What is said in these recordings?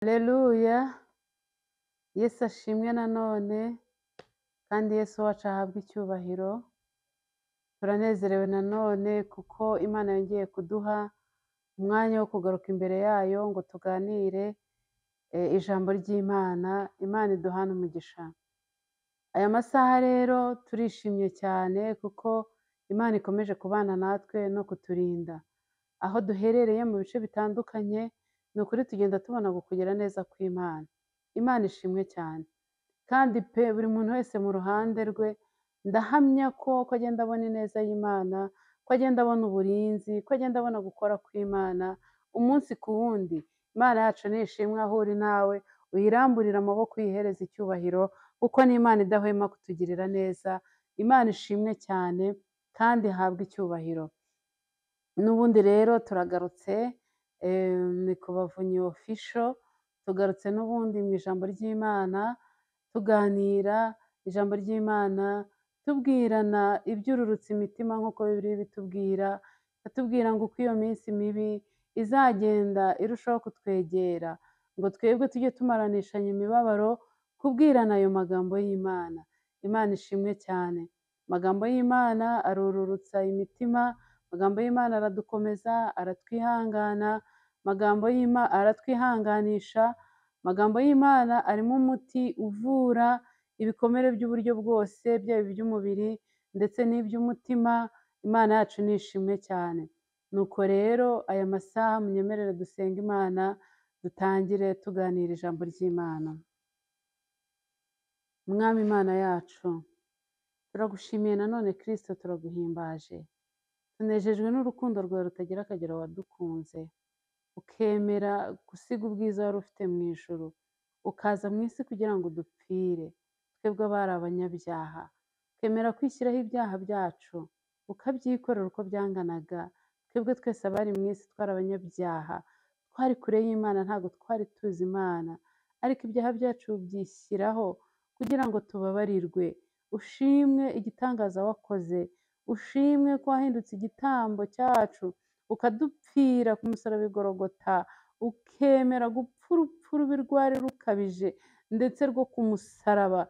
Haleluya! Yesu ashimwe nanone kandi Yesu wacu ahabwe icyubahiro. Turanezerewe nanone kuko Imana yongeye kuduha umwanya wo kugaruka imbere yayo ngo tuganire ijambo ry'Imana. Imana iduhane umugisha. Aya masaha rero turishimye cyane kuko Imana ikomeje kubana natwe no kuturinda. Aho duherereye mu bice bitandukanye, ni ukuri tugenda tubona kugira neza kw'Imana. Imana ishimwe cyane. Kandi pe, buri muntu wese mu ruhande rwe, ndahamya ko agenda abona ineza y'Imana, ko agenda abona uburinzi, ko agenda abona gukora kw'Imana umunsi ku wundi. Imana yacu ni ishimwe. Aho uri nawe uyiramburire amaboko, uyihereze icyubahiro, kuko ni Imana idahwema kutugirira neza. Imana ishimwe cyane kandi ihabwe icyubahiro. N'ubundi rero turagarutse, ni ku Bavunyi Official, tugarutse n'ubundi mu ijambo ry'Imana, tuganira ijambo ry'Imana, tubwirana ibyururutsa imitima nk'uko Bibiliya ibitubwira, itubwira ngo uko iyo minsi mibi izagenda irushaho kutwegera, ngo twebwe tujye tumaranishanya imibabaro, kubwirana ayo magambo y'Imana. Imana ishimwe cyane. Amagambo y'Imana arururutsa imitima, amagambo y'Imana aradukomeza, aratwihangana, amagambo y'Imana aratwihanganisha, amagambo y'Imana arimo umuti uvura ibikomere by'uburyo bwose, byaba iby'umubiri ndetse n'iby'umutima. Imana yacu ni ishimwe cyane. Nuko rero aya masaha munyemerere dusenga Imana, dutangire tuganira ijambo ry'Imana. Mwami Imana yacu, turagushimiye nanone Kristo, turaguhimbaje. Tunejejwe n'urukundo rwawe rutagira akagero wadukunze, ukemera gusiga ubwiza wari ufite mu ijuru, ukaza mu isi kugira ngo udupfire, twebwe abari abanyabyaha, ukemera kwishyiraho ibyaha byacu, ukabyikorera uko byanganaga. Twebwe twese abari mu isi twari abanyabyaha, twari kure y'Imana, ntabwo twari tuzi Imana, ariko ibyaha byacu byishyiraho kugira ngo tubabarirwe. Ushimwe igitangaza wakoze, ushimwe ko wahindutse igitambo cyacu, ukadupfira ku musaraba i Gologota, ukemera gupfa urupfu rubi rwari rukabije ndetse rwo ku musaraba.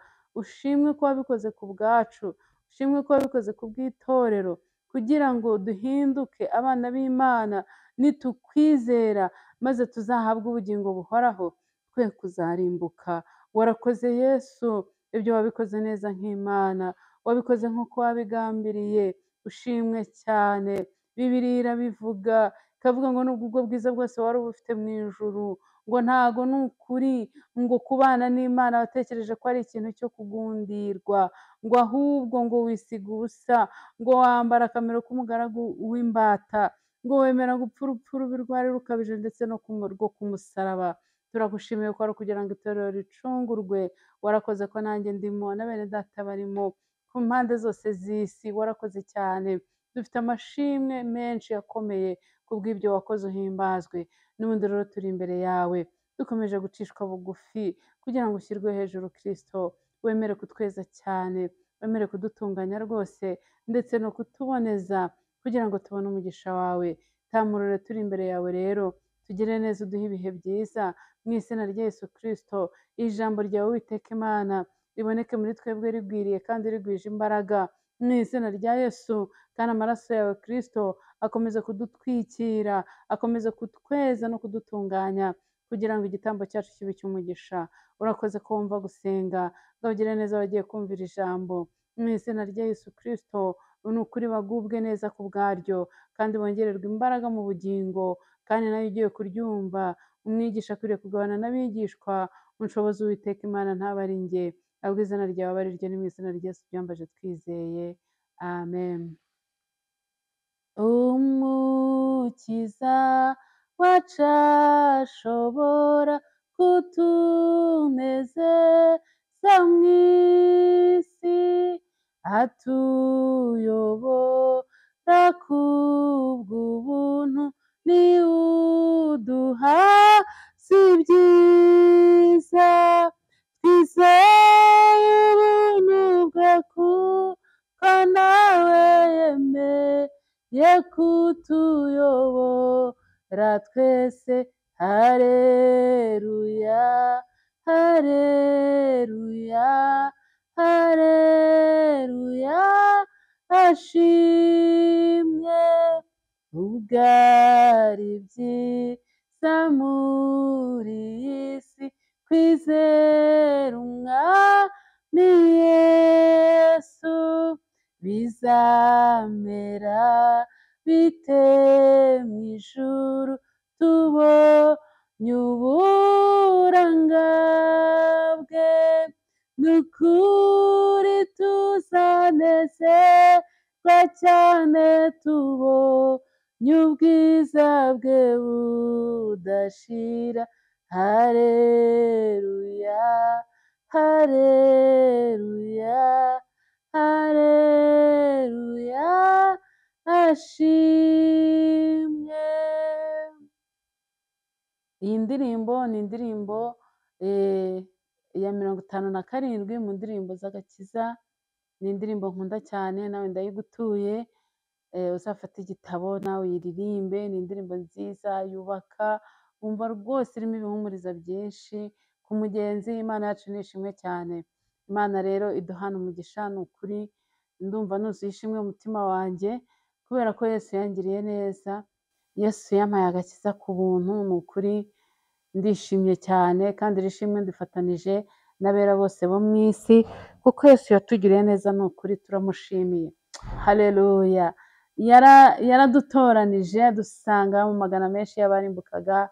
Ushimwe ko wabikoze ku bwacu, ushimwe ko wabikoze ku bw'itorero, kugira ngo duhinduke abana b'Imana nitukwizera, maze tuzahabwe ubugingo buhoraho, twe kuzarimbuka. Warakoze Yesu, ibyo wabikoze neza nk'Imana, wabikoze nk'uko wabigambiriye. Ushimwe cyane. Bibiliya irabivuga, ikavuga ngo nubwo ubwo bwiza bwose wari ubufite mu ijuru, ngo ntago ni ukuri ngo kubana n'Imana watekereje ko ari ikintu cyo kugundirwa, ngo ahubwo ngo wisiga ubusa, ngo wambara akamero k'umugaragu w'imbata, ngo wemera gupfa urupfu rubi rwari rukabije ndetse no rwo ku musaraba. Turagushimiye ko ari ukugira ngo itorero ricungurwe. Warakoze ko nanjye ndimo na bene data barimo ku mpande zose z'isi. Warakoze cyane. Dufite amashimwe menshi akomeye kubw'ibyo wakoze, uhimbazwe. N'ubundi rero turi imbere yawe, dukomeje gucishwa bugufi kugira ngo ushyirwe hejuru Kristo, wemere kutweza cyane, wemere kudutunganya rwose ndetse no kutuboneza kugira ngo tubone umugisha wawe. Tamurure turi imbere yawe rero, tugire neza, uduhe ibihe byiza mu izina rya Yesu Kristo. Ijambo ryawe Uwiteka Imana riboneke muri twebwe rigwiriye kandi rigwije imbaraga mu izina rya Yesu, kandi amaraso yawe Kristo akomeze kudutwikira, akomeze kutweza no kudutunganya kugira ngo igitambo cyacu kibe icy'umugisha. Urakoze ko wumva gusenga, ngo neza abagiye kumvira ijambo mu izina rya Yesu Kristo. Ni ukuri bagubwe neza ku bwaryo kandi bongererwe imbaraga mu bugingo, kandi nawe ugiye kuryumva, umwigisha akwiriye kugabana n'abigishwa. Unshoboze Uwiteka Imana, ntaba ari njye, ahubwo izina ryawe abe ari ryo. Ni mu izina rya Yesu byambaje twizeye, amen. Umukiza wacu ashobora kutunezeza mu isi, atuyobora kubw'ubuntu, ni uduha si byiza. Twizeye ubuntu bwe kuko nawe yemeye kutuyobora twese. Haleluya, haleluya, haleluya, ashimwe. Ubwo ari byiza muri iyi si kwizera Umwami Yesu, bizamera bite mu ijuru tubonye uburanga bwe? Ni ukuri tuzanezerwa cyane tubonye ubwiza bwe budashira. Haleluya, haleluya, haleluya, ashimwe. Iyi ndirimbo ni indirimbo ya 57 mu ndirimbo z'agakiza. Ni indirimbo nkunda cyane, nawe ndayigutuye. Uzafate igitabo nawe uyiririmbe. Ni indirimbo nziza yubaka, wumva rwose irimo ibihumuriza byinshi ku mugenzi. Imana yacu ni ishimwe cyane. Imana rero iduhana umugisha, ni ukuri ndumva nuzuye ishimwe mu mutima wanjye kubera ko Yesu yangiriye neza. Yesu yampaye agakiza ku buntu, ni ukuri ndishimye cyane, kandi iri shimwe ndifatanije n'abera bose bo mu isi, kuko Yesu yatugiriye neza, ni ukuri turamushimiye. Haleluya. Yaradutoranije dusanga mu magana menshi y'abarimbukaga.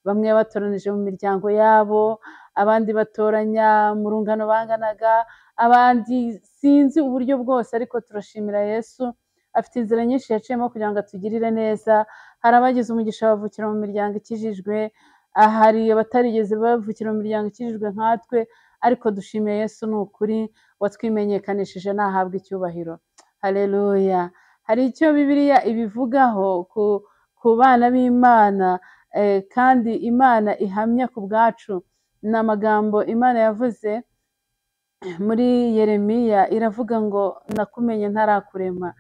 Bamwe batoranije mu miryango yabo, abandi batoranya mu rungano banganaga, abandi sinzi uburyo bwose, ariko turashimira Yesu. Afite inzira nyinshi yaciyemo kugira ngo atugirire neza. Hari abagize umugisha bavukira mu miryango ikijijwe, hari abatarigeze bavukira mu miryango ikijijwe nkatwe, ariko dushimiye Yesu, ni ukuri watwimenyekanishije, nahabwa icyubahiro. Haleluya. Hari icyo Bibiliya ibivugaho ku bana b'Imana, kandi Imana ihamya ku bwacu. Ni amagambo Imana yavuze muri Yeremiya, iravuga ngo nakumenye ntarakurema.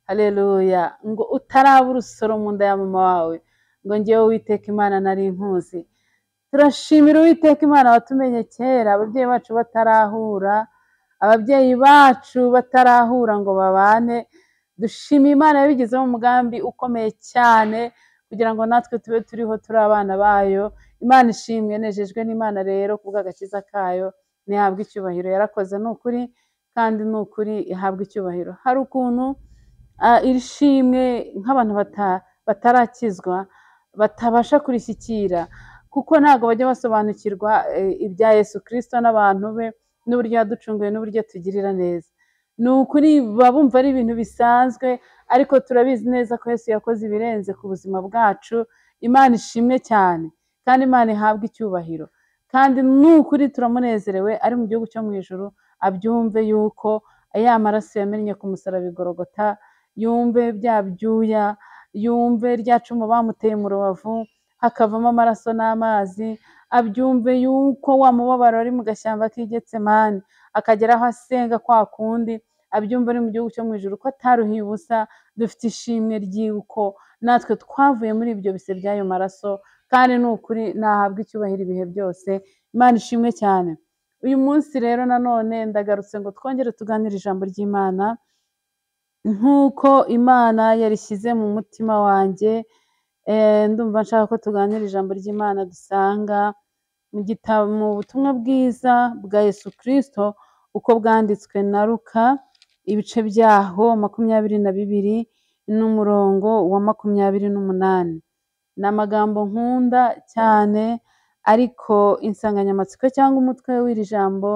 Haleluya. Ngo utaraba urusoro mu nda ya mama wawe, ngo njyewe Uwiteka Imana nari nkuzi. Turashimira Uwiteka Imana watumenye kera, ababyeyi bacu batarahura, ababyeyi bacu batarahura ngo babane. Dushimiye Imana yabigizeho umugambi ukomeye cyane kugira ngo natwe tube turiho turi abana bayo. Imana ishimwe, nejejwe n'Imana rero kubw'agakiza kayo, ntihabwe icyubahiro. Yarakoze ni ukuri, kandi ni ukuri ihabwa icyubahiro. Hari ukuntu iri shimwe nk'abantu batarakizwa batabasha kurishyikira, kuko ntabwo bajya basobanukirwa ibya Yesu Kristo n'abantu be, n'uburyo yaducunguye, n'uburyo atugirira neza. Ni ukuri baba bumva ari ibintu bisanzwe, ariko turabizi neza ko Yesu yakoze ibirenze ku buzima bwacu. Imana ishimwe cyane, kandi Imana ihabwe icyubahiro. Kandi ni ukuri turamunezerewe, ari mu gihugu cyo mu ijuru, abyumve yuko ya maraso yamennye ku musaraba i Gologota, yumve bya byuya, yumve rya cumu bamuteye mu rubavu hakavamo amaraso n'amazi, abyumve yuko wa mubabaro ari mu gashyamba k'i Getsemani, akagera aho asenga kwa kundi, abyumve ari mu gihugu cyo mu ijuru ko ataruhiye ubusa. Dufite ishimwe ry'uko natwe twavuye muri ibyo bise by'ayo maraso, kandi ni ukuri nahabwa icyubahiro ibihe byose. Imana ishimwe cyane. Uyu munsi rero nanone ndagarutse ngo twongere tuganire ijambo ry'Imana nk'uko Imana yarishyize mu mutima wanjye. Ndumva nshaka ko tuganira ijambo ry'Imana dusanga mu gitabo, mu butumwa bwiza bwa Yesu Kristo uko bwanditswe na Luka, ibice byaho 22 n'umurongo wa 28. Ni amagambo nkunda cyane, ariko insanganyamatsiko cyangwa umutwe w'iri jambo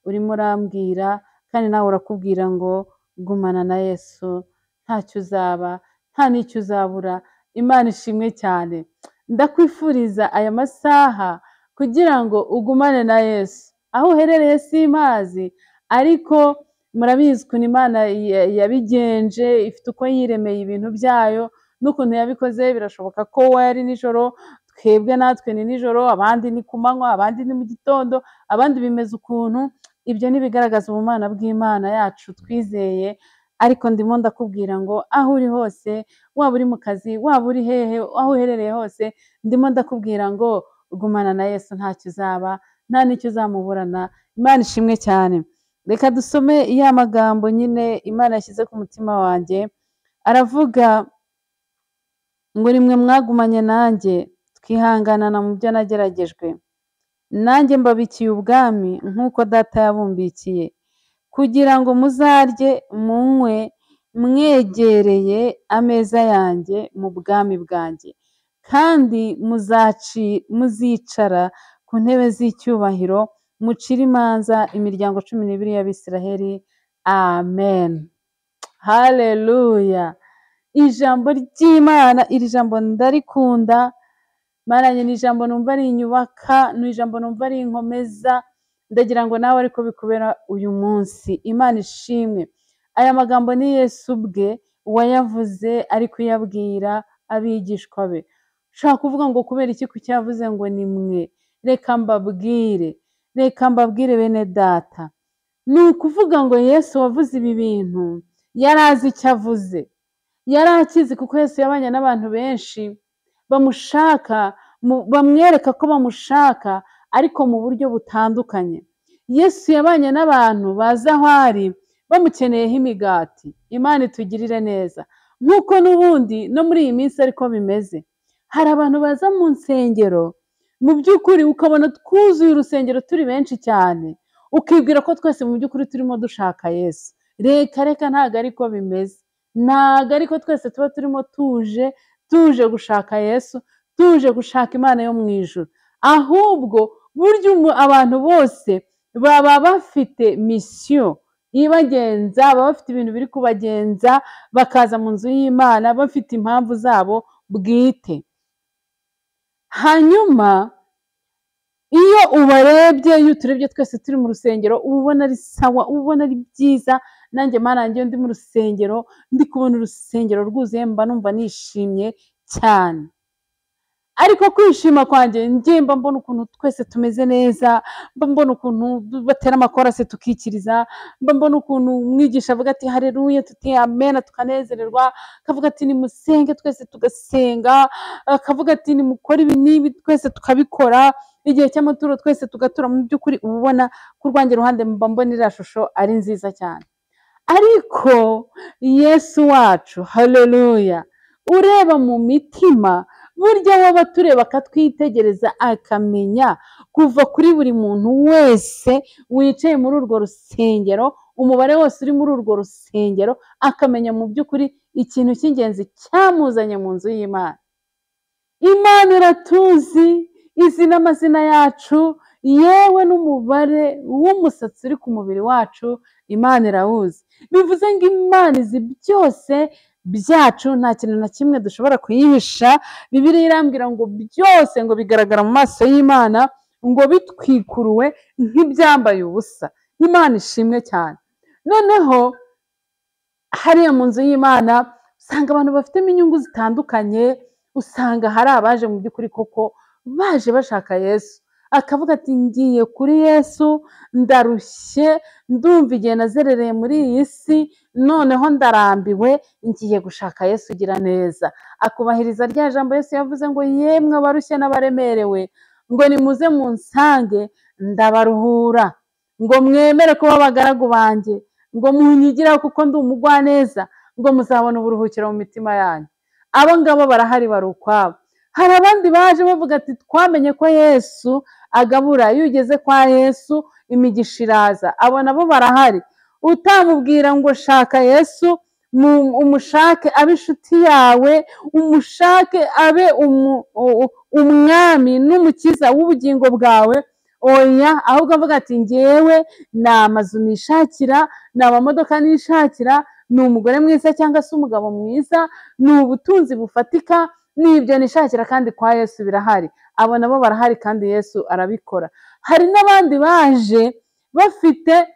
urimo urambwira, kandi nawe urakubwira ngo gumana na Yesu, ntacyo uzaba, nta n'icyo uzabura. Imana ishimwe cyane. Ndakwifuriza aya masaha kugira ngo ugumane na Yesu. Aho uherereye simpazi, ariko murabizi ukuntu Imana yabigenje, ifite uko yiremeye ibintu byayo n'ukuntu yabikoze. Birashoboka ko we ari nijoro, twebwe natwe ni nijoro, abandi ni ku manywa, abandi ni mu gitondo, abandi bimeze ukuntu. Ibyo ni ibigaragaza ubumana bw'Imana yacu twizeye. Ariko ndimo ndakubwira ngo aho uri hose, waba uri mu kazi, waba uri hehe, aho uherereye hose, ndimo ndakubwira ngo gumana na Yesu, ntacyo uzaba, nta n'icyo uzamuburana. Imana ishimwe cyane. Reka dusome ya magambo nyine Imana yashyize ku mutima wanjye. Aravuga ngo nimwe mwagumanye nanjye twihanganana mu byo nageragejwe, nanjye mbabikiye ubwami nk'uko data yabumbikiye, kugira ngo muzarye munywe mwegereye ameza yanjye mu bwami bwanjye, kandi muzicara ku ntebe z'icyubahiro mucire imanza imiryango 12 y'Abisiraheli. Amen. Haleluya. Ijambo ry'Imana, iri jambo ndarikunda. Mana, ni ijambo numva ari inyubaka, ni ijambo numva ari inkomeza. Ndagira ngo nawe ariko bikubera uyu munsi. Imana ishimwe. Aya magambo ni Yesu ubwe wayavuze ari kuyabwira abigishwa be. Ushobora kuvuga ngo kubera iki kuki yavuze ngo ni mwe? Reka mbabwire, reka mbabwire bene data. Ni ukuvuga ngo Yesu wavuze ibi bintu yari azi icyo avuze, yari akizi, kuko Yesu yabanye n'abantu benshi bamushaka, bamwereka ko bamushaka, ariko mu buryo butandukanye. Yesu yabanye n'abantu baza aho ari bamukeneyeho imigati. Imana itugirire neza. Nk'uko n'ubundi no muri iyi minsi ariko bimeze, hari abantu baza mu nsengero, mu by'ukuri ukabona twuzuye urusengero turi benshi cyane, ukibwira ko twese mu by'ukuri turimo dushaka Yesu. Reka reka, ntabwo ariko bimeze. Ntabwo ariko twese tuba turimo tuje gushaka Yesu, tuje gushaka Imana yo mu ijuru. Ahubwo burya abantu bose baba bafite misiyo ibagenza, baba bafite ibintu biri kubagenza, bakaza mu nzu y'Imana bafite impamvu zabo bwite. Hanyuma iyo ubarebye, iyo uturebye twese turi mu rusengero, uba ubona ari sawa, uba ubona ari byiza. Nanjye Mana yanjye, iyo ndi mu rusengero, ndi kubona urusengero rwuzuye, mba numva nishimye cyane. Ariko kwishima kwanjye, njye mba mbona ukuntu twese tumeze neza, mba mbona ukuntu batera amakorasi tukikiriza, mba mbona ukuntu umwigisha avuga ati haleluya, tuti amena, tukanezererwa, akavuga ati nimusenge, twese tugasenga, akavuga ati nimukore ibi n'ibi, twese tukabikora, igihe cy'amaturo twese tugatura. Mu by'ukuri uba ubona ku rwanjye ruhande mba mbona iriya shusho ari nziza cyane. Ariko Yesu wacu, haleluya, ureba mu mitima, burya waba tureba akatwitegereza, akamenya kuva kuri buri muntu wese wicaye muri urwo rusengero, umubare wose uri muri urwo rusengero, akamenya mu by'ukuri ikintu cy'ingenzi cyamuzanye mu nzu y'Imana. Imana iratuzi, izi n'amazina yacu, yewe n'umubare w'umusatsi uri ku mubiri wacu Imana irawuzi. Bivuze ngo Imana izi byose byacu, nta kintu na kimwe dushobora kuyihisha. Bibiliya irambwira ngo byose ngo bigaragara mu maso y'Imana, ngo bitwikuruwe nk'ibyambaye ubusa. Imana ishimwe cyane. Noneho hariya mu nzu y'Imana usanga abantu bafitemo inyungu zitandukanye, usanga hari abaje mu by'ukuri koko baje bashaka Yesu, akavuga ati ngiye kuri Yesu, ndarushye, ndumva igihe nazerereye muri iyi si, noneho ndarambiwe, ngiye gushaka Yesu ugira neza. Akubahiriza rya jambo Yesu yavuze ngo yemwe abarushye n'abaremerewe, ngo nimuze munsange ndabaruhura, ngo mwemere kuba abagaragu banjye, ngo munyigiraho kuko ndi umugwaneza, ngo muzabona uburuhukiro mu mitima yanyu. Abo ngabo barahari, bari ukwabo. Hari abandi baje bavuga ati twamenye ko Yesu agabura, iyo ugeze kwa Yesu imigisha iraza. Abo nabo barahari. Utamubwira ngo shaka Yesu, umushake abe inshuti yawe, umushake abe umwami n'umukiza w'ubugingo bwawe, oya, ahubwo avuga ati ngewe ni amazu nishakira, ni amamodoka nishakira, ni umugore mwiza cyangwa se umugabo mwiza, ni ubutunzi bufatika, ni ibyo nishakira, kandi kwa Yesu birahari. Abo nabo barahari kandi Yesu arabikora. Hari n'abandi baje bafite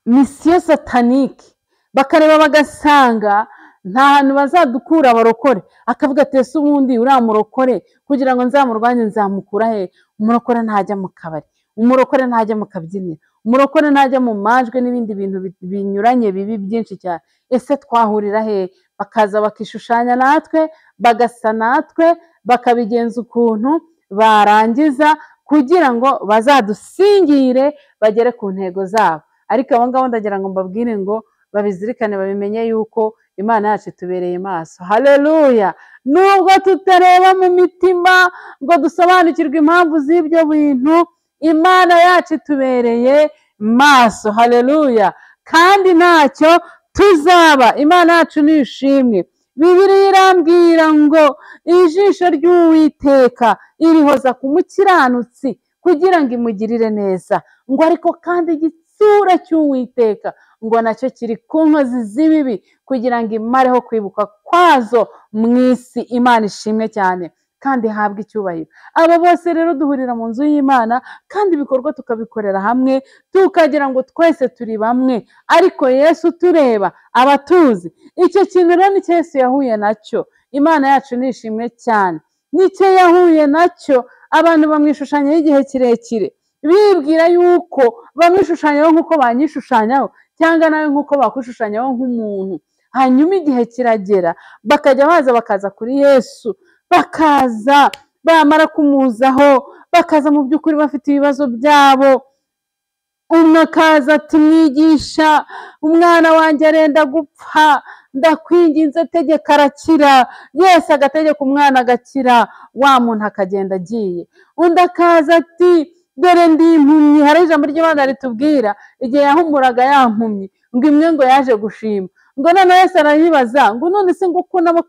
misiyo satanike, bakareba bagasanga nta hantu bazadukura abarokore, akavuga ati ese ubundi uriya murokore kugira ngo nzamurwanye nzamukura he? Umurokore ntajya mu kabari, Umurokore ntajya mu kabyiniro, umurokore ntajya mu majwi n'ibindi bintu binyuranye bibi byinshi cyane. Ese twahurira he? Bakaza bakishushanya natwe, bagasa natwe, bakabigenza ukuntu barangiza kugira ngo bazadusingire bagere ku ntego zabo. Ariko abo ngabo ndagira ngo mbabwire ngo babizirikane, babimenye yuko Imana yacu itubereye maso. Haleluya! Nubwo tutareba mu mitima ngo dusobanukirwe impamvu z'ibyo bintu, Imana yacu itubereye maso. Haleluya! Kandi ntacyo tuzaba. Imana yacu ni ishimwe. Bibiliya irambwira ngo ijisho ry'Uwiteka irihoza ku mukiranutsi kugira ngo imugirire neza, ngo ariko kandi igitsura cy'Uwiteka ngo nacyo kiri ku nkozi z'ibibi kugira ngo imareho kwibuka kwazo mu isi. Imana ishimwe cyane kandi ihabwe icyubahiro. Abo bose rero duhurira mu nzu y'Imana kandi ibikorwa tukabikorera hamwe, tukagira ngo twese turi bamwe, ariko Yesu tureba abatuzi. Icyo kintu rero nicyo Yesu yahuye nacyo. Imana yacu ni ishimwe cyane, nicyo yahuye nacyo. Abantu bamwishushanyaho igihe kirekire, bibwira yuko bamwishushanyaho nk'uko banyishushanyaho cyangwa nawe nk'uko bakwishushanyaho nk'umuntu. Hanyuma igihe kiragera bakajya baza bakaza kuri Yesu, bakaza bamara kumuzaho bakaza mu by'ukuri bafite ibibazo byabo. Umwe akaza ati mwigisha, umwana wanjye arenda gupfa, ndakwinginze tegeka arakira. Yesu agategeka umwana agakira, wa muntu akagenda agiye. Undi akaza ati dore ndi impumyi. Hari ijambo ry'Imana ritubwira igihe yahumuraga ya mpumyi, ngo imwe ngo yaje gushima, ngo none Yesu arayibaza ngo none se ngo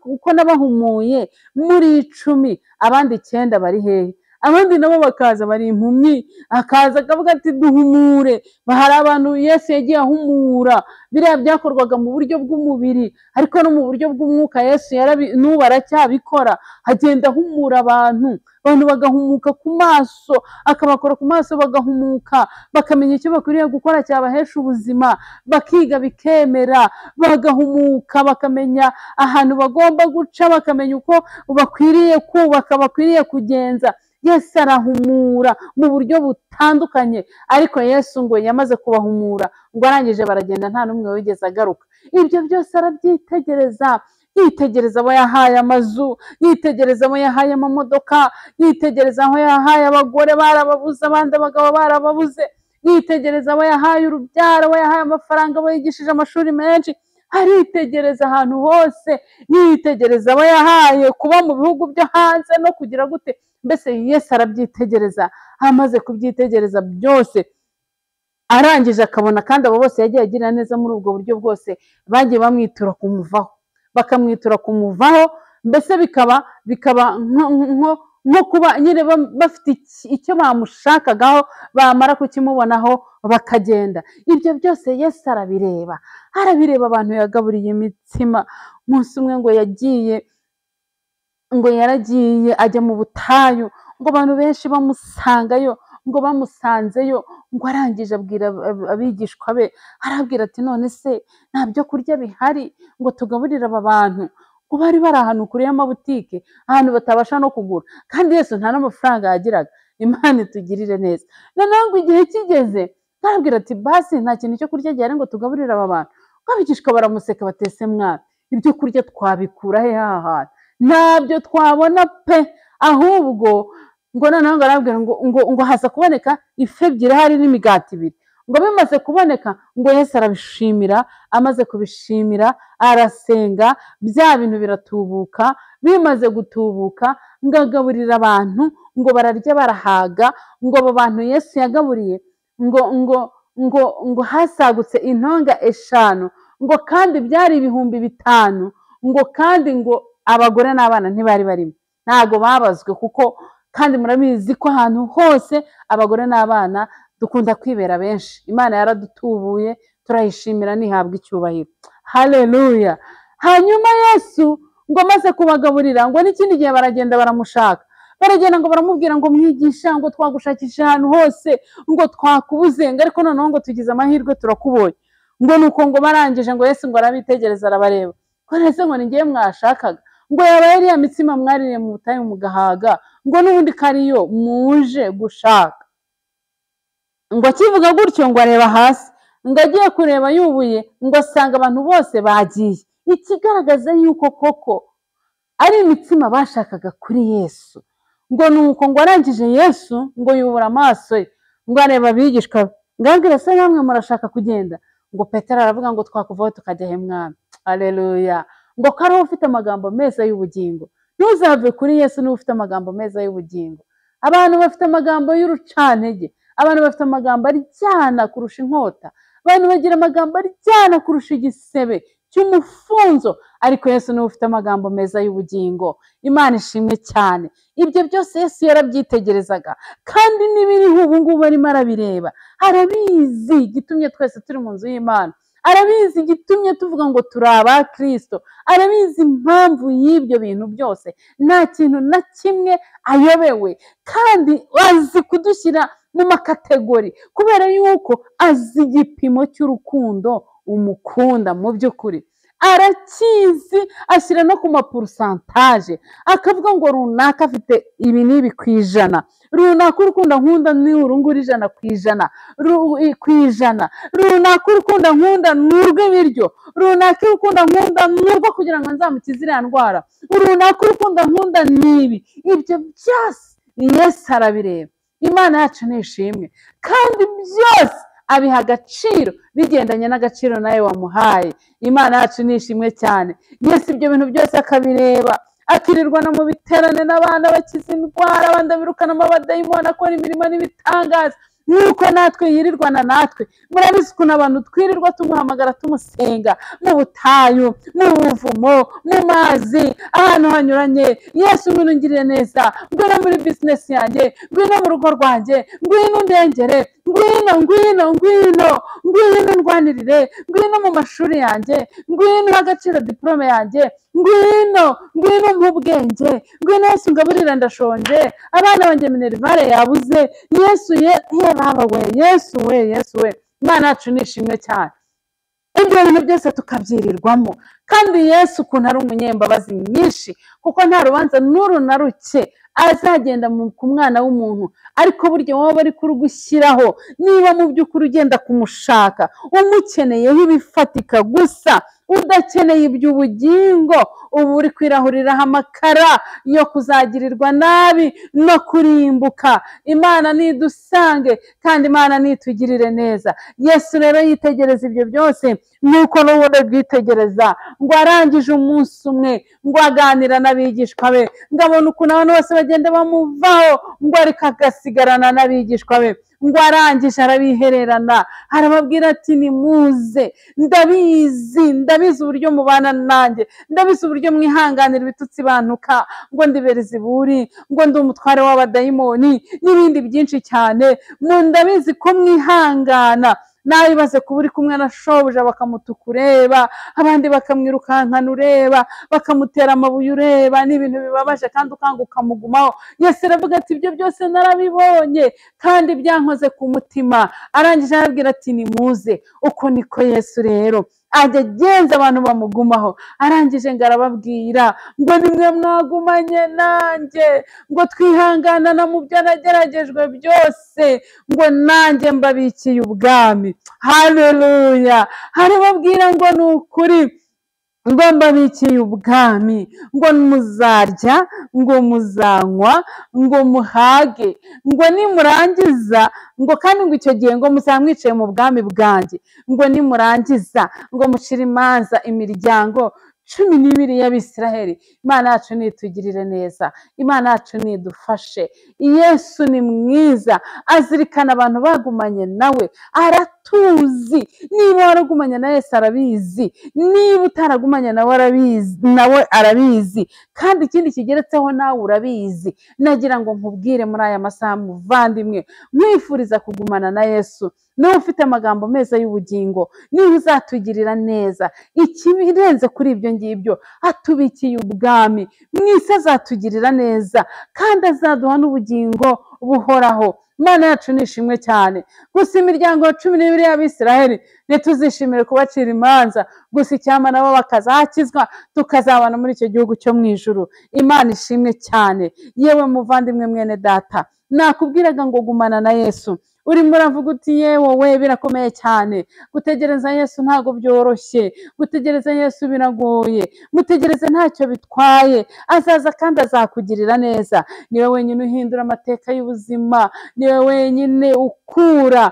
uko nabahumuye muri 10, abandi 9 bari hehe? Abandi nabo bakaza bari impumyi, akaza akavuga ati duhumure. Hari abantu Yesu yagiye ahumura, biriya byakorwaga mu buryo bw'umubiri, ariko no mu buryo bw'umwuka Yesu n'ubu aracyabikora. Agenda ahumura abantu, abantu bagahumuka ku maso, akabakora ku maso bagahumuka, bakamenya icyo bakwiriye gukora cyabahesha ubuzima, bakiga bikemera, bagahumuka, bakamenya ahantu bagomba guca, bakamenya uko bakwiriye kubaka, bakwiriye kugenza. Yesu arahumura mu buryo butandukanye, ariko Yesu ngo yamaze kubahumura ngo arangije baragenda, nta n'umwe wigeze agaruka. Ibyo byose arabyitegereza, yitegereza abo yahaye amazu, yitegereza abo yahaye amamodoka, yitegereza aho yahaye abagore barababuze, abandi abagabo barababuze, yitegereza abo yahaye urubyaro, abo yahaye amafaranga, abo yigishije amashuri menshi. Aritegereza ahantu hose, yitegereza abo yahaye kuba mu bihugu byo hanze no kugira gute. Mbese Yesu arabyitegereza. Amaze kubyitegereza byose arangije akabona kandi abo bose yagiye agira neza muri ubwo buryo bwose, bagiye bamwitura kumuvaho, bakamwitura kumuvaho. Mbese bikaba nko kuba nyine bafite icyo bamushakagaho, bamara kukimubonaho bakagenda. Ibyo byose Yesu arabireba, arabireba abantu yagaburiye imitsima. Umunsi umwe ngo yagiye, ngo yaragiye ajya mu butayu, ngo abantu benshi bamusangayo, ngo bamusanzeyo, ngo arangije abwira abigishwa be, arabwira ati none se nta byo kurya bihari ngo tugaburire aba bantu? Ngo bari bari ahantu kure y'amabutike, ahantu batabasha no kugura, kandi Yesu nta n'amafaranga yagiraga. Imana itugirire neza. Noneho ngo igihe kigeze arabwira ati basi nta kintu cyo kurya gihari ngo tugaburire aba bantu. Ngo abigishwa baramuseka batese mwana, ibyo kurya twabikura he aha hantu? Ntabyo twabona pe. Ahubwo ngo noneho ngo arabwira ngo haza kuboneka ifi ebyiri hari n'imigati ibiri. Ngo bimaze kuboneka ngo Yesu arabishimira, amaze kubishimira arasenga, bya bintu biratubuka. Bimaze gutubuka ngo agaburira abantu, ngo bararya barahaga. Ngo abo bantu Yesu yagaburiye ngo ngo ngo ngo hasagutse intonga 5, ngo kandi byari 5000, ngo kandi ngo abagore n'abana ntibari barimo, ntago babazwe, kuko kandi murabizi ko ahantu hose abagore n'abana dukunda kwibera benshi. Imana yaradutubuye, turayishimira, nihabwa icyubahiro. Haleluya! Hanyuma Yesu ngo amaze kubagaburira, ngo n'ikindi gihe baragenda baramushaka, baragenda ngo baramubwira ngo mwigisha, ngo twagushakisha ahantu hose, ngo twakubuze, ngo ariko noneho ngo tugize amahirwe turakubonye. Ngo nuko ngo barangije ngo Yesu ngo arabitegereza arabareba, ko ese ngo ni ngiye mwashakaga, ngo yaba yari ya mitsima mwaririye mu butayu mugahaga, ngo n'ubundi kariyo muje gushaka. Ngo akivuga gutyo ngo areba hasi, ngo agiye kureba yubuye, ngo asanga abantu bose bagiye. Ikigaragaza yuko koko ari imitsima bashakaga kuri Yesu. Ngo nuko ngo arangije Yesu ngo yubura amaso ye, ngo areba abigishwa be, ngo arababwira se namwe murashaka kugenda? Ngo Petero aravuga ngo twakuvaho tukajya he Mwami? Haleluya. Ngo ko ariwe ufite amagambo meza y'ubugingo. Ntuzave kuri Yesu niba ufite amagambo meza y'ubugingo. Abantu bafite amagambo y'urucantege, abantu bafite amagambo aryana kurusha inkota, abantu bagira amagambo aryana kurusha igisebe cy'umufunzo, ariko Yesu niwe ufite amagambo meza y'ubugingo. Imana ishimwe cyane. Ibyo byose Yesu yarabyitegerezaga, kandi n'ibiriho ubu ngubu arimo arabireba. Arabizi igitumye twese turi mu nzu y'Imana, arabizi igitumye tuvuga ngo turi aba Kristo, arabizi impamvu y'ibyo bintu byose. Nta kintu na kimwe ayobewe, kandi azi kudushyira mu makategori, kubera yuko azi igipimo cy'urukundo umukunda mu by'ukuri. Arakizi, ashyira no ku maporusantaje, akavuga ngo runaka afite ibi n'ibi ku ijana, runaka urukundo nkunda ni uru nguru 100% ku ijana, runaka urukundo nkunda ni urw'ibiryo, runaka urukundo nkunda ni urwo kugira ngo nzamukize iriya ndwara, runaka urukundo nkunda ni ibi. Ibyo byose Yesu arabireba. Imana yacu ni ishimwe, kandi byose abiha agaciro bigendanye n'agaciro nawe wamuhaye. Imana yacu ni ishimwe cyane. Yesu ibyo bintu byose akabireba, akirirwana mu biterane n'abana bakiza indwara, abandi abirukanamo abadayimoni, akora imirimo n'ibitangaza, nk'uko natwe yirirwana natwe. Murabizi ukuntu abantu twirirwa tumuhamagara tumusenga mu butayu, mu buvumo, mu mazi, ahantu hanyuranye. Yesu ngwino ungirire neza, ngwino muri bizinesi yanjye, ngwino mu rugo rwanjye, ngwino undengere, ngwino ngwino ngwino ngwino ndwanirire, ngwino mu mashuri yanjye, ngwino uhe agaciro diporome yanjye, ngwino ngwino mpe ubwenge, ngwino Yesu ngaburira ndashonje, abana banjye minerivare yabuze. Yesu ye baba we, Yesu we, Yesu we. Imana yacu ni ishimwe cyane. Ibyo bintu byose tukabyirirwamo, kandi Yesu ukuntu ari umunyembabazi nyinshi, kuko nta rubanza n'uru na ruke azagenda ku mwana w'umuntu, ariko burya wowe bari kurugushyiraho niba mu by'ukuri ugenda kumushaka, umukeneyeho ibifatika gusa, udakeneye iby'ubugingo, ubu uri kwirahuriraho amakara yo kuzagirirwa nabi no kurimbuka. Imana nidusange, kandi Imana nitugirire neza. Yesu rero yitegereza ibyo byose nk'uko n'ubundi abyitegereza. Ngo arangije umunsi umwe ngo aganira n'abigishwa be, ngo abona ukuntu abantu bose bagenda bamuvaho, ngo ariko agasigarana n'abigishwa be. Ngo arangije arabihererana, arababwira ati nimuze, ndabizi, ndabizi uburyo mubana nanjye, ndabizi uburyo mwihanganira ibitutsi bantuka, ngo ndi Belizebuli, ngo ndi umutware w'abadayimoni n'ibindi byinshi cyane. Ndabizi ko mwihangana. Nawe ibaze kuba uri kumwe na shobuja bakamutuka ureba, abandi bakamwirukankana ureba, bakamutera amabuye ureba, ni ibintu bibabaje kandi ukanga ukamugumaho. Yesu aravuga ati ibyo byose narabibonye kandi byankoze ku mutima. Arangije arabwira ati nimuze. Uko niko Yesu rero ajya agenza abantu bamugumaho. Arangije ngo arababwira ngo nimwe mwagumanye nanjye, ngo twihanganana mu byo nageragejwe byose, ngo nanjye mbabikiye ubwami. Haleluya. Arababwira ngo ni ukuri ngo mbabikiye ubwami, ngo muzarya, ngo muzanywa, ngo muhage, ngo nimurangiza, ngo kandi ngo icyo gihe ngo muzaba mwicaye mu bwami bwanjye, ngo nimurangiza ngo mucire imanza imiryango 12 y'Abisiraheli. Imana yacu nitugirire neza, Imana yacu nidufashe. Yesu ni mwiza, azirikana abantu bagumanye nawe, aratuzi. Niba waragumanye na Yesu arabizi, niba utaragumanye nawe arabizi, nawe arabizi, kandi ikindi kigeretseho nawe urabizi. Nagira ngo nkubwire muri aya masaha muvandimwe, nkwifuriza kugumana na Yesu. Niba ufite amagambo meza y'ubugingo, niba uzatugirira neza, ikirenze kuri ibyo ngibyo, atubikiye ubwami mu isi, azatugirira neza kandi azaduha n'ubugingo buhoraho. Imana yacu ni ishimwe cyane. Gusa imiryango 12 y'Abisiraheli ntituzishimire kubacira imanza, gusa icyampa nabo bakazakizwa, tukazabana muri icyo gihugu cyo mu ijuru. Imana ishimwe cyane. Yewe muvandimwe mwene data, nakubwiraga ngo gumana na Yesu. Urimo uravuga uti yewe birakomeye cyane, gutegereza Yesu ntabwo byoroshye, gutegereza Yesu biragoye. Mutegereze ntacyo bitwaye, azaza kandi azakugirira neza. Niwe wenyine uhindura amateka y'ubuzima, niwe wenyine ukura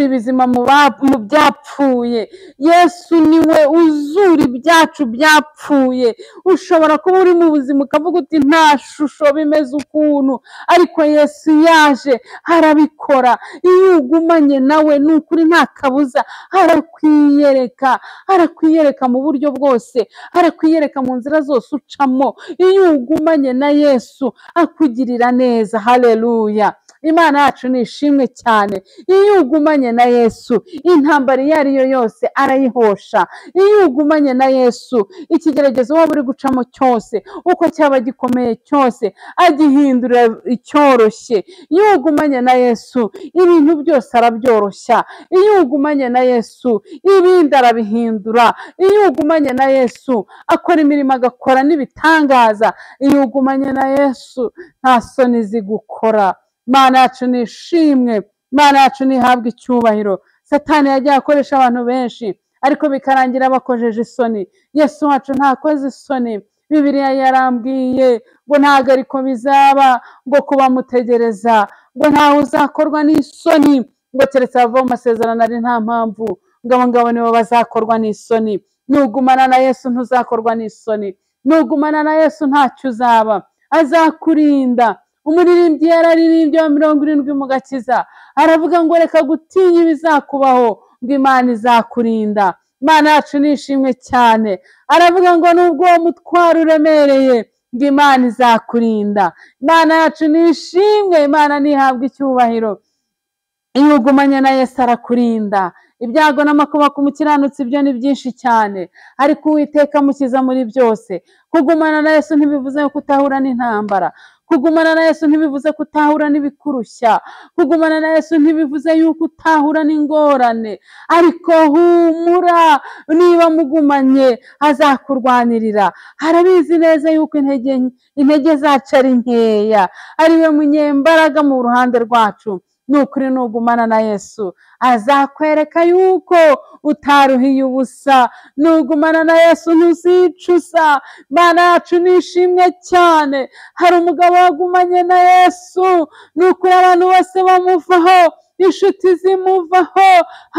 ibizima mu byapfuye. Yesu niwe uzura ibyacu byapfuye. Ushobora kuba uri mu buzima ukavuga uti nta shusho bimeze ukuntu, ariko Yesu yaje arabikora. Iyo ugumanye nawe ni ukuri nta kabuza arakwiyereka, arakwiyereka mu buryo bwose, arakwiyereka mu nzira zose ucamo. Iyo ugumanye na Yesu akugirira neza. Haleluya! Imana yacu ni ishimwe cyane. Iyo ugumanye na Yesu intambara iyo ari yo yose arayihosha. Iyo ugumanye na Yesu ikigeragezo waba uri gucamo cyose, uko cyaba gikomeye cyose, agihindura icyoroshye. Iyo ugumanye na Yesu ibintu byose arabyoroshya. Iyo ugumanye na Yesu ibindi arabihindura. Iyo ugumanye na Yesu akora imirimo, agakora n'ibitangaza. Iyo ugumanye na Yesu nta soni zigukora. Imana yacu ni ishimwe, Imana yacu ntihabwe icyubahiro. Satani yagiye akoresha abantu benshi, ariko bikarangira bakojeje isoni. Yesu wacu ntakoze isoni. Bibiliya yarambwiye ngo ntabwo ariko bizaba, ngo kuba mutegereza, ngo ntawe uzakorwa n'isoni, ngo keretse abava mu masezerano ari nta mpamvu, ngo abo ngabo nibo bazakorwa n'isoni. Nugumana na Yesu ntuzakorwa n'isoni. Nugumana na Yesu ntacyo uzaba, azakurinda. Umuririmbyi yararirimbye wa 70 mu gakiza, aravuga ngo reka gutinya ibizakubaho, ngo Imana izakurinda. Imana yacu ni ishimwe cyane. Aravuga ngo nubwo uwo mutwaro uremereye, ngo Imana izakurinda. Imana yacu ni ishimwe, Imana ntihabwe icyubahiro. Iyo ugumanye na Yesu arakurinda. Ibyago n'amakuba ku mukiranutsi ibyo ni byinshi cyane, ariko Uwiteka amukiza muri byose. Kugumana na Yesu ntibivuze ko utahura n'intambara. Kugumana na Yesu ntibivuze ko utahura n'ibikurushya. Kugumana na Yesu ntibivuze yuko utahura n'ingorane, ariko humura, niba mugumanye azakurwanirira. Arabizi neza yuko intege zacu ari nkeya, ariwe munyembaraga mu ruhande rwacu. Ni ukuri nugumana na Yesu azakwereka yuko utaruhiye ubusa. Nugumana na Yesu ntuzicuza. Imana yacu ni ishimwe cyane. Hari umugabo wagumanye na Yesu, ni ukuri abantu bose bamuvaho, inshuti zimuvaho,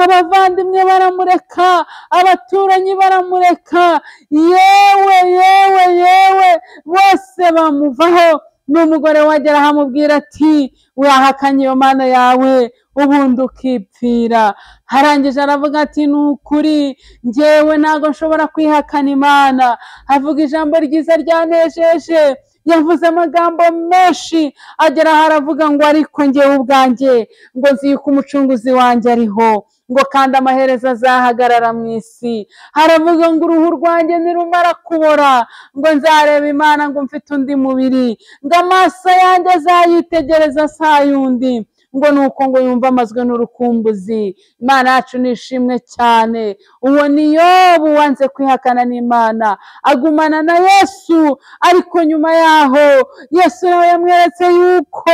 abavandimwe baramureka, abaturanyi baramureka, yewe yewe yewe bose bamuvaho. N'umugore wagera ahamubwira ati wahakanye iyo Mana yawe ubundi ukipfira. Arangije aravuga ati ni ukuri njyewe ntabwo nshobora kwihakana Imana. Avuga ijambo ryiza ryanejeje, yavuze amagambo menshi, agera aho aravuga ngo ariko njyewe ubwanjye ngo nzi yuko umucunguzi wanjye ariho, ngo kandi amaherezo azahagarara mu isi. Aravuga ngo uruhu rwanjye nirumara kubora, ngo nzareba Imana ngo mfite undi mubiri, ngo amaso yanjye azayitegereza asayundi, ngo nuko ngo yumva amazwe n'urukumbuzi. Imana yacu ni ishimwe cyane. Uwo ni Yobu wanze kwihakana n'Imana, agumana na Yesu. Ariko nyuma yaho Yesu nawe yamweretse yuko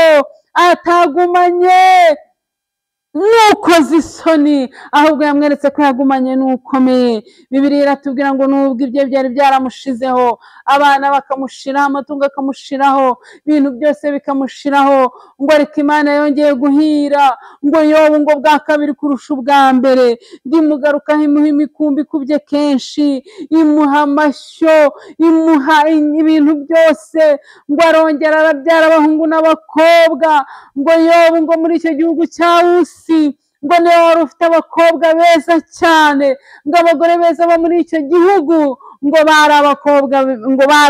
atagumanye nukoze isoni, ahubwo yamweretse ko yagumanye n'ukomeye. Bibiliya iratubwira ngo nubwo ibyo byari byaramushizeho, abana bakamushiraho, amatungo akamushiraho, ibintu byose bikamushiraho, ngo ariko Imana yongeye guhira, ngo Yobu ngo bwa kabiri kurusha ubwa mbere, ndimugarukaho imuha imikumbi ikubye kenshi, imuha amashyo, imuha ibintu byose, ngo arongera arabyara abahungu n'abakobwa. Ngo Yobu ngo muri icyo gihugu cya Usi, ngo niwe wari ufite abakobwa beza cyane, ngo abagore beza bo muri icyo gihugu ngo bari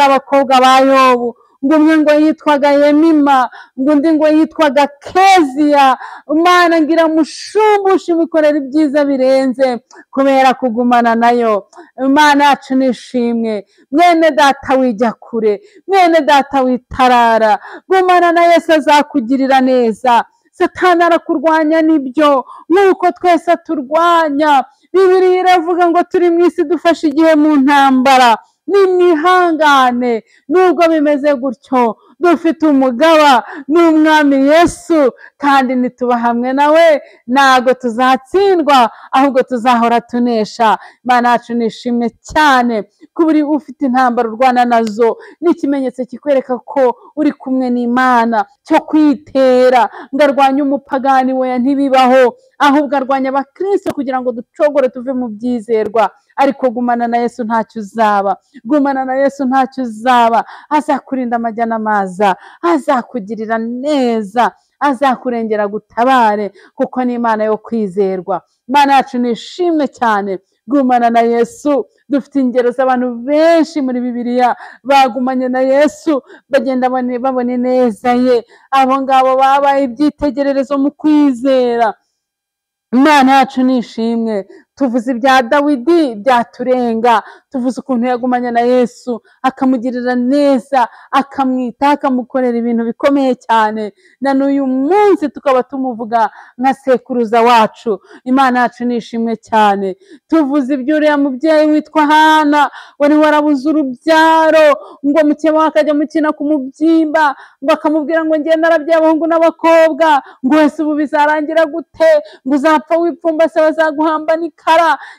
abakobwa ba Yobu. Ngo umwe ngo yitwaga Yemima, ngo undi ngo yitwaga Keziya. Imana ngo iramushumbusha imikorera ibyiza birenze kubera kugumana nayo. Imana yacu ni ishimwe. Mwene data wijya kure, mwene data witarara, gumana na Yesu azakugirira neza. Satani arakurwanya nibyo, nk'uko twese turwanya. Bibiliya iravuga ngo turi mu isi dufashe igihe mu ntambara. Nimwihangane nubwo bimeze gutyo, Dufite umugaba n'umwami Yesu, kandi nituba hamwe nawe ntago tuzatsindwa, ahubwo tuzahora tunesha. Imana yacu nishimwe cyane. Kuba uri ufite intambara urwana nazo ni ikimenyetso kikwereka ko uri kumwe n'Imana, cyo kwitera ngo arwanye umupagani we ntibibaho, ahubwo arwanya abakristo kugira ngo ducogore tuve mu byizerwa. Ariko gumana na Yesu ntacyo uzaba, gumana na Yesu ntacyo uzaba. Azakurinda amajya n'amaza, azakugirira neza, azakurengera gutabare, kuko ni Imana yo kwizerwa. Imana yacu nishimwe cyane. Gumana na Yesu. Dufite ingero z'abantu benshi muri Bibiliya bagumanye na Yesu, bagenda babona ineza ye. Abo ngabo babaye ibyitegererezo mu kwizera. Imana yacu nishimwe. Tuvuze ibya Dawidi byaturenga, tuvuze ukuntu yagumanye na Yesu akamugirira neza, akamwita, akamukorera ibintu bikomeye cyane, na n'uyu munsi tukaba tumuvuga nka sekuruza wacu. Imana yacu nishimwe cyane. Tuvuze iby'uriya mubyeyi witwa Hana wari warabuze urubyaro, ngo mukeba we akajya amukina ku mubyimba, ngo akamubwira ngo ngiye narabyaye abahungu n'abakobwa, ngo wese ubu bizarangira gute, ngo uzapfa wipfumbase bazaguhamba n'ikara.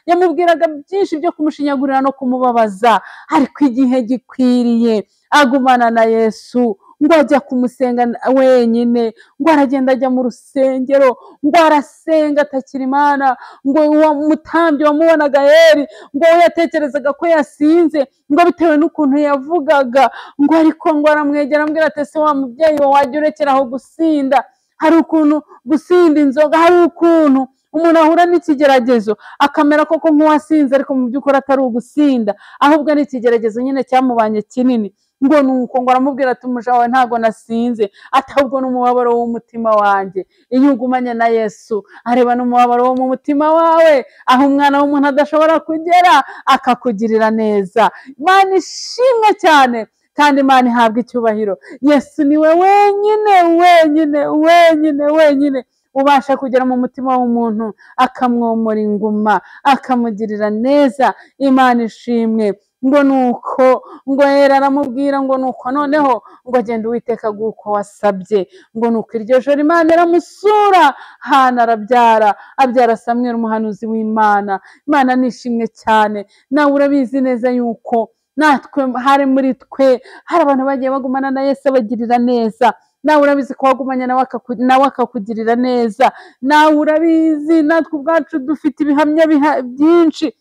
Yamubwiraga byinshi byo kumushinyagurira no kumubabaza, ariko igihe gikwiriye agumana na Yesu, ngo ajya kumusenga wenyine, ngo aragenda ajya mu rusengero, ngo arasenga atakira Imana, ngo uwo mutambyi wamubonaga Eli, ngo we yatekerezaga ko yasinze, ngo bitewe n'ukuntu yavugaga, ngo ariko ngo aramwegera amubwira ati ese wa mubyeyi we wajya urekera aho gusinda? Hari ukuntu gusinda inzoga, hari ukuntu umuntu ahura n'ikigeragezo akamera koko nk'uwasinze, ariko mu by'ukuri atari ugusinda, ahubwo ari ikigeragezo nyine cyamubanye kinini. Ngo nuko ngo aramubwira ati umuja wawe ntago nasinze, ati ahubwo n'umubabaro w'umutima wanjye. Iyo ugumanye na Yesu areba n'umubabaro wo mu mutima wawe, aho umwana w'umuntu adashobora kugera, akakugirira neza. Imana ishimwe cyane, kandi Imana ihabwa icyubahiro. Yesu niwe wenyine wenyine wenyine wenyine ubasha kugera mu mutima w'umuntu, akamwomora inguma, akamugirira neza. Imana ishimwe. Ngo nuko ngo Eli aramubwira ngo nuko noneho ngo agenda Uwiteka aguha uko wasabye. Ngo nuko iryo joro Imana iramusura, Hana arabyara, abyara Samweli umuhanuzi w'Imana. Imana nishimwe cyane. Nawe urabizi neza yuko natwe hari muri twe hari abantu bagiye bagumana na Yesu abagirira neza. Nawe urabizi ko wagumanye nawe akakugirira neza. Nawe urabizi, natwe ubwacu dufite ibihamya byinshi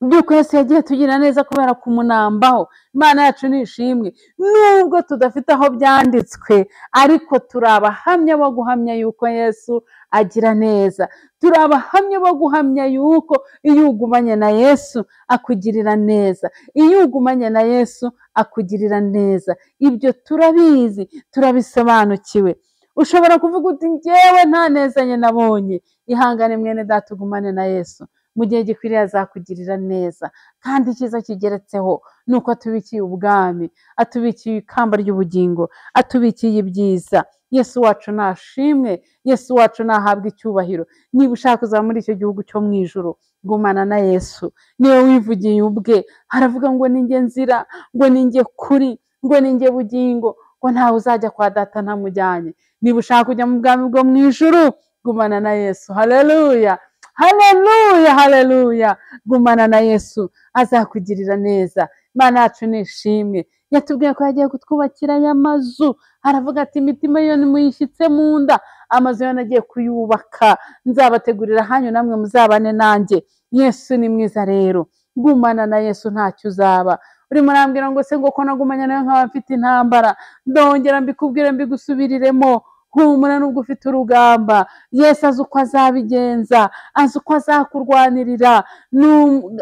by'uko Yesu yagiye atugirira neza kubera kumunambaho. Imana yacu nishimwe. Nubwo tudafite aho byanditswe, ariko turi abahamya bo guhamya yuko Yesu agira neza. Turi abahamya bo guhamya yuko iyo ugumanye na Yesu akugirira neza. Iyo ugumanye na Yesu akugirira neza. Ibyo turabizi, turabisobanukiwe. Ushobora kuvuga uti njyewe nta neza nye nabonye. Ihangane mwene data, ugumane na Yesu. Mu gihe gikwiriye azakugirira neza. Kandi icyiza kigeretseho ni uko atubikiye ubwami, atubikiye ikamba ry'ubugingo, atubikiye ibyiza. Yesu wacu nashimwe, Yesu wacu nahabwe icyubahiro. Niba ushaka kuzaba muri icyo gihugu cyo mu ijuru, gumana na Yesu. Niwe wivugiye ubwe, aravuga ngo ninjye nzira, ngo ninjye kuri, ngo ninjye bugingo, ngo ntawe uzajya kwa data ntamujyanye. Niba ushaka kujya mu bwami bwo mu ijuru, gumana na Yesu. Haleluya, haleluya, haleluya. Gumana na Yesu, azakugirira neza. Imana yacu nishimwe. Yatubwiye ko yagiye kutwubakira aya mazu, aravuga ati imitima yo nimuyishyitse mu nda, amazu yo nagiye kuyubaka, nzabategurira hanyu namwe muzabane nanjye. Yesu ni mwiza rero, gumana na Yesu ntacyo uzaba. Urimo urambwira ngo se ngo ko nagumanye nawe nkaba mfite intambara, ndongera mbikubwire mbigusubiriremo. Humura nubwo ufite urugamba, Yesu azi uko azabigenza, azi uko azakurwanirira,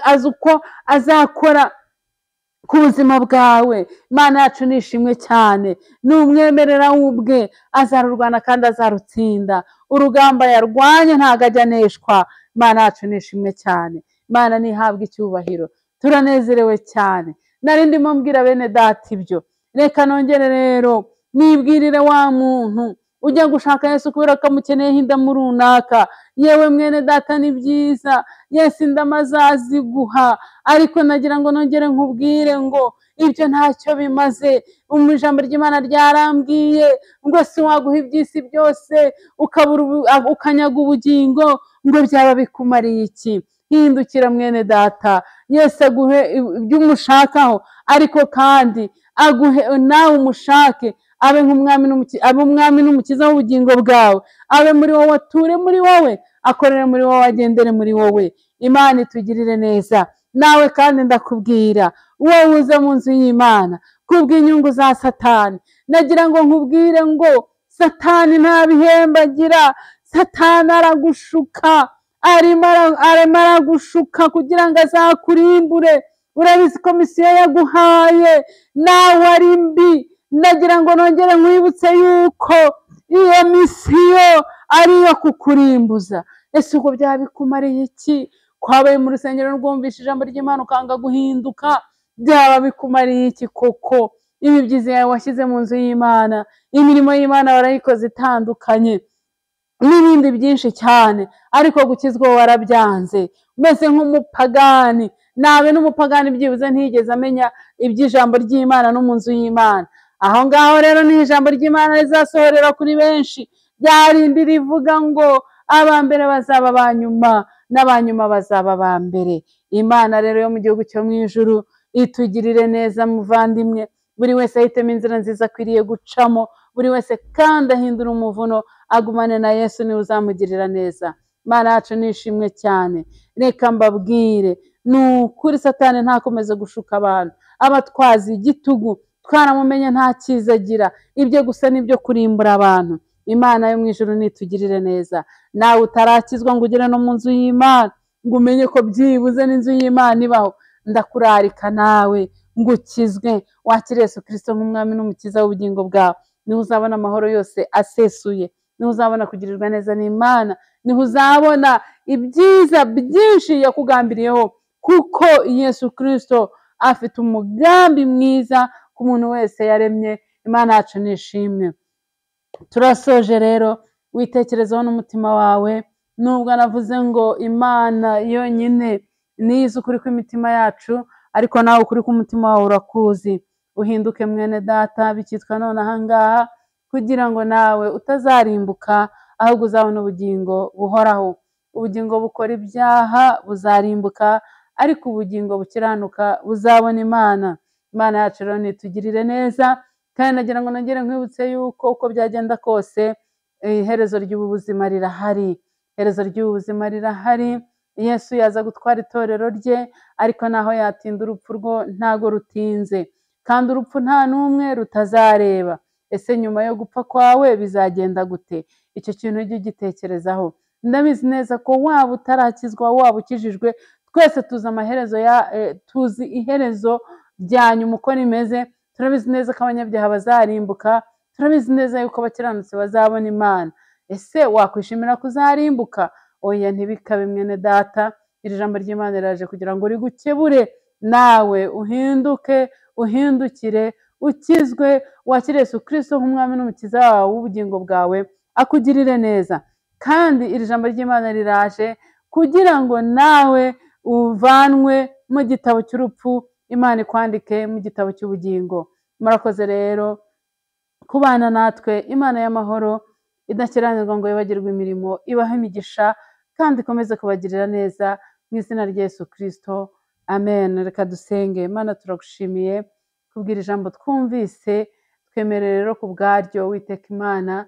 azi uko azakora ku buzima bwawe. Imana yacu nishimwe cyane. Numwemerera ubwe azarurwana kandi azarutsinda. Urugamba yarwanye ntago ajya aneshwa. Imana yacu nishimwe cyane. Imana nihabwe icyubahiro. Turanezerewe cyane. Nari ndimo mbwira bene data ibyo. Reka nongere rero nibwirire wa muntu Ujya gushaka Yesu kubera ko amukeneyeho indamu runaka. Yewe mwene data, ni byiza, Yesu indamu azaziguha, ariko nagira ngo nongere nkubwire ngo ibyo ntacyo bimaze. Ijambo ry'Imana ryarambwiye ngo si waguha iby'isi byose ukabura ukanyaga ubugingo, ngo byaba bikumariye iki? Hindukira mwene data, Yesu aguhe ibyo umushakaho, ariko kandi aguhe nawe umushake, abe nk'umwami abe umwami n'umukiza w'ubugingo bwawe, abe muri wowe, ature muri wowe, akorere muri wowe, agendere muri wowe. Imana itugirire neza. Nawe kandi ndakubwira, wowe uza mu nzu y'Imana kubw'inyungu za Satani, nagira ngo nkubwire ngo Satani nta bihembo agira. Satani aragushuka, arimo aragushuka kugira ngo azakurimbure. Urabizi ko misiyo yaguhaye nawe ari mbi. Nagira ngo nongere nkwibutse yuko iyo misiyo ari iyo kukurimbuza. Ese ubwo byaba bikumariye iki? Kwabaye mu rusengero rwumvishe ijambo ry'Imana ukanga guhinduka, byaba bikumariye iki koko? Ibi byiza yawe washyize mu nzu y'Imana, imirimo y'Imana warayikoze itandukanye n'ibindi byinshi cyane, ariko gukizwa warabyanze, umeze nk'umupagani. Nabe n'umupagani byibuze ntiyigeze amenya iby'ijambo ry'Imana no mu nzu y'Imana. Aho ngaho rero ni ijambo ry'Imana rizasohorera kuri benshi, ryarindi rivuga ngo abambere bazaba abanyuma n'abanyuma bazaba abambere. Imana rero yo mu gihugu cyo mu ijuru itugirire neza muvandimwe. Buri wese ahitemo inzira nziza akwiriye gucamo, buri wese kandi ahindura umuvuno, agumane na Yesu, niwe uzamugirira neza. Imana yacu nishimwe cyane. Reka mbabwire, ni ukuri Satani ntakomeze gushuka abantu, abatwaza igitugu. Twaramumenye nta cyiza agira, ibyo gusa nibyo kurimbura abantu. Imana yo mu ijuru nitugirire neza. Nawe utarakizwa ngo ugere no mu nzu y'Imana, ngo umenye ko byibuze n'inzu y'Imana ibaho, ndakurarika nawe ngo ukizwe, wakire Yesu Kristo nk'umwami n'umukiza w'ubugingo bwawe. Niho uzabona amahoro yose asesuye, niho uzabona kugirirwa neza n'Imana, niho uzabona ibyiza byinshi yakugambiriyeho, kuko Yesu Kristo afite umugambi mwiza ku muntu wese yaremye. Imana yacu nishimwe. Turasoje rero, witekerezeho n'umutima wawe. Nubwo navuze ngo Imana yonyine niyo ukuri kw'imitima yacu, ariko nawe ukuri k'umutima wawe urakuzi. Uhinduke mwene data, bikitwa none aha ngaha, kugira ngo nawe utazarimbuka, ahubwo uzabona ubugingo buhoraho. Ubugingo bukora ibyaha buzarimbuka, ariko ubugingo bukiranuka buzabona Imana. Imana yacu rero nitugirire neza. Kandi nagira ngo nongere nkwibutse yuko uko byagenda kose, iherezo ry'ubu buzima rirahari. Iherezo ry'ubu buzima rirahari. Yesu yaza gutwara itorero rye, ariko naho yatinda urupfu rwo ntago rutinze, kandi urupfu nta n'umwe rutazareba. Ese nyuma yo gupfa kwawe bizagenda gute? Icyo kintu ujye ugitekerezaho. Ndabizi neza ko waba utarakizwa, waba ukijijwe, twese tuzi amaherezo ya tuzi iherezo rya nyuma uko rimeze. Turabizi neza ko abanyabyaha bazarimbuka, turabizi neza yuko abakiranutsi bazabona Imana. Ese wakwishimira kuzarimbuka? Oya, ntibikabe mwene data. Iri jambo ry'Imana riraje kugira ngo rigukebure, nawe uhinduke, uhindukire, ukizwe, wakire Yesu Kristo nk'umwami n'umukiza wawe w'ubugingo bwawe, akugirire neza. Kandi iri jambo ry'Imana riraje kugira ngo nawe uvanwe mu gitabo cy'urupfu, Imana ikwandike mu gitabo cy'ubugingo. Murakoze rero kubana natwe. Imana y'amahoro idakiranirwa ngo yibagirwe imirimo, ibahe imigisha kandi ikomeze kubagirira neza mu izina rya Yesu Kristo, amen. Reka dusenge. Imana turagushimiye kubwira ijambo twumvise, twemerere rero ku bwaryo Uwiteka Imana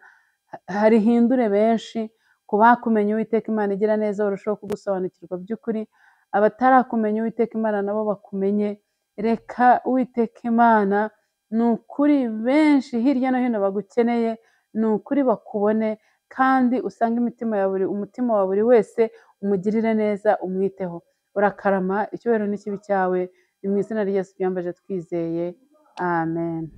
harihindure benshi ku bakumenye. Uwiteka Imana igira neza barushaho kugusobanukirwa by'ukuri, abatarakumenya Uwiteka Imana nabo bakumenye. Reka Uwiteka Imana ni ukuri benshi hirya no hino bagukeneye, ni ukuri bakubone, kandi usange imitima ya buri umutima wa buri wese umugirire neza, umwiteho. Urakarama, icyubahiro n'ikibi cyawe, ni mu izina rya Yesu byambaje twizeye, amen.